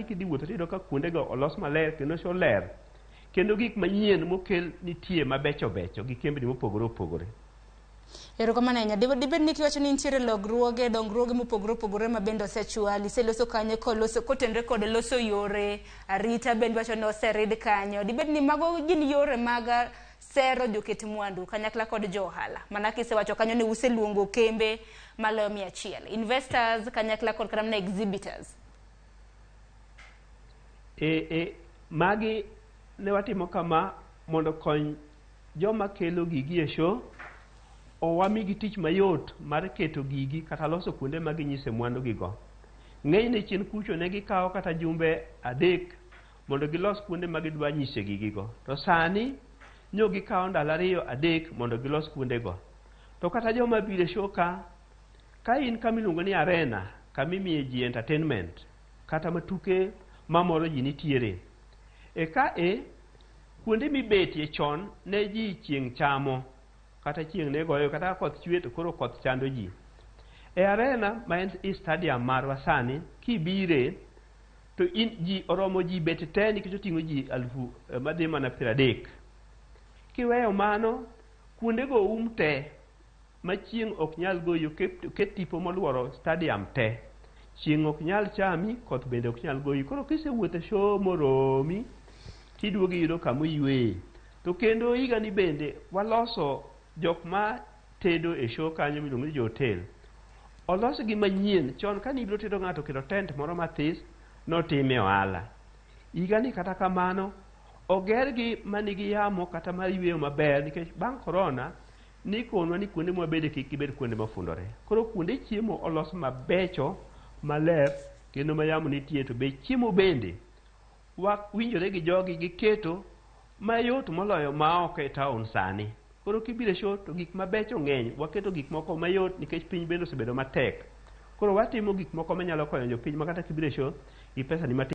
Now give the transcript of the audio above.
Sani kidhi wuotho tiyudo ka kuondego olos maler kendo show ler. Kendo gik manyien mokel nitie mabecho becho gi kembni mopogore opogore. Erokamano ahinya. Dibed ni kiwacho ni nitiere lokruoge, dongruoge mopogore opogore ma bende osechwal. Iseloso kanyo koloso kotenore kod loso yore, arita bende iwacho ni oserid kanyo. Dibed ni mago gin yore mag sero joket mwandu kanyakla kod jo ohala. Mana kisewacho kanyo ni useluongo kembe maloyo 100. Investors kanyakla kod kata mana exhibitors. Magi ne watimo kama mondo kony joma kelo gigi e show owamigi tich mayot mar keto gigi kata loso kuonde ma ginyise mwandu gigo. Ng'enyne chien kucho ne gikawo kata jumbe 3 mondo gilos kuonde ma gidwa nyise gigigo. To sani nyo gikawo ndalo 2 3 mondo gilos kuondego. To kata joma biro e show ka in kama iluongo ni arena, kama imiye ji entertainment, kata matuke mamoro ji nitiere. E ka e, kuonde mibetie chon ne ji chieng' chamo, kata chieng' ne goyo, kata ka koth chwe to koro koth chando ji. E arena ma en i stadium marwa sani, kibire to in ji oromo ji bet te nikech oting'o ji 30,000 madhi mana 30. Kiweyo mano, kuondego um te ma chieng' ok nyal goyi, oket tipo moluoro stadium te. Chieng' ok nyal chami, koth bende ok nyal goyi. Koro kisewuotho e show moromi, tiduogo iyudo kama oyueye. To kendo higani bende waloso jok ma tedo e show kanyo miluongo ni jo hotel. Olosgi manyien. Chon kane ibiro tedo ng'ato oketo tent moro mathis, notime ohala. Higani kata kamano, ogergi manigi yamo kata mar yweyo maber nikech bang' korona, nikonwa ni kuonde mwabede kik gibed kuonde mofundore. Koro kuonde chiemo olos mabecho, maler, kendo ma yamo nitie. To be chiemo bende winjore gi jogi giketo mayot moloyo ma oko e town sani. Koro kibiro e show to gik mabecho ng'eny. Waketo gik moko mayot nikech piny bende osebedo matek. Koro watimo gik moko manyalo konyo jopiny ma kata kibiro e show gi pesa ni matin.